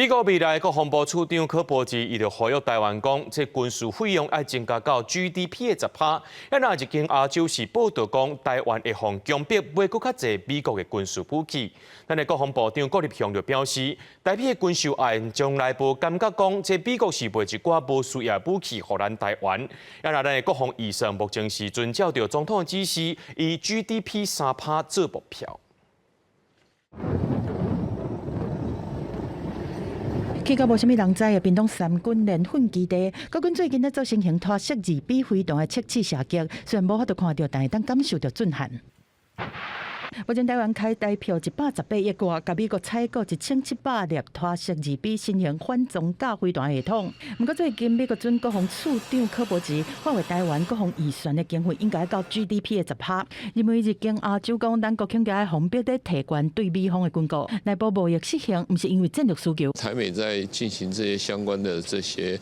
美國未來國防部次長柯博智，伊就呼籲台灣講，這軍事費用愛增加到 GDP 的10%。啊，若日經亞洲是報導講，台灣會予強迫買閣較濟美國的軍事武器。咱的國防部長郭立雄就表示，台美的軍售案從來無感覺講，這美國是賣一寡無需要武器予咱台灣。啊，若咱的國防預算目前是遵照著總統的指示，以 GDP 3%做目標。去到無啥物人知的屏東三軍聯訓基地，國軍最近咧做新型拖式2B 飛彈的測試射擊，雖然無法度看著，但會當感受著震撼。目前台灣開台票118億外，共美國採購1700粒拖式2B 新型反裝甲飛彈系統。毋過最近美國準國防次長柯博智喊話台灣國防預算的經費應該到 GDP 的10%。認為日經亞洲講，咱國恐驚予逼咧提懸對美方的軍購，內部貿易失衡，毋是因為戰略需求。台美在進行這些相關的這些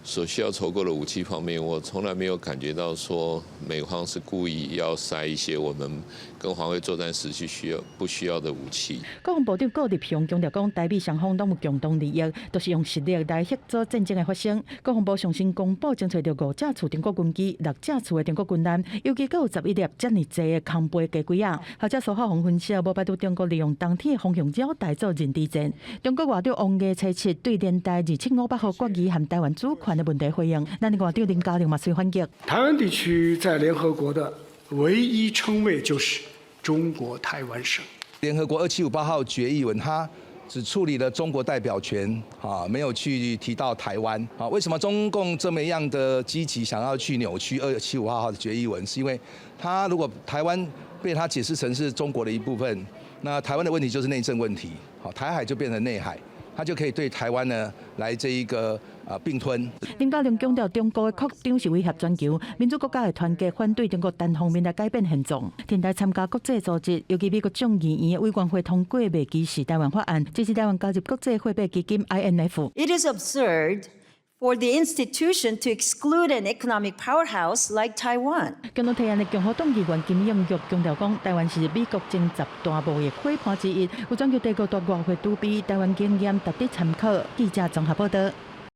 所需要籌購的武器方面，我從來沒有感覺到說美方是故意要塞一些我們跟防衛作戰時去需要不需要的武器。國防部長郭立雄強調講，台美雙方攏有共同利益，都是用實力來遏阻戰爭的發生。國防部上新公布，偵揣著五架次中國軍機、六架次的中國軍艦，尤其閣有11粒遮爾濟的空飛雞胿仔。學者蘇孝宏分析，無排除中國利用冬天的風向繞台做認知戰。中國外長王毅初七對聯大2758號決議和台灣主權的問題回應，咱的外長林佳龍嘛隨反擊。台灣地區在聯合國的唯一稱謂就是中國台灣省。聯合國2758號決議文，它只處理了中國代表權，啊，沒有去提到台灣。啊，為什麼中共這麼樣的積極想要去扭曲2758號的決議文？是因為他如果台灣被他解釋成是中國的一部分，那台灣的問題就是內政問題，好，台海就變成內海。他就可以對台灣呢來這一個啊併吞。林佳龍強調，中國的擴張是威脅全球民主國家的團結，反對中國單方面來改變現狀。停台參加國際組織，尤其美國眾議院委員會通過袂支持台灣法案，支持台灣加入國際貨幣基金 IMF。 It is absurd for the institution to exclude an economic powerhouse like Taiwan。共同提案的共和黨議員金泳玉強調講，台灣是美國前十大貿易夥伴之一，有全球第五大外匯儲備，台灣經驗值得參考。記者綜合報導。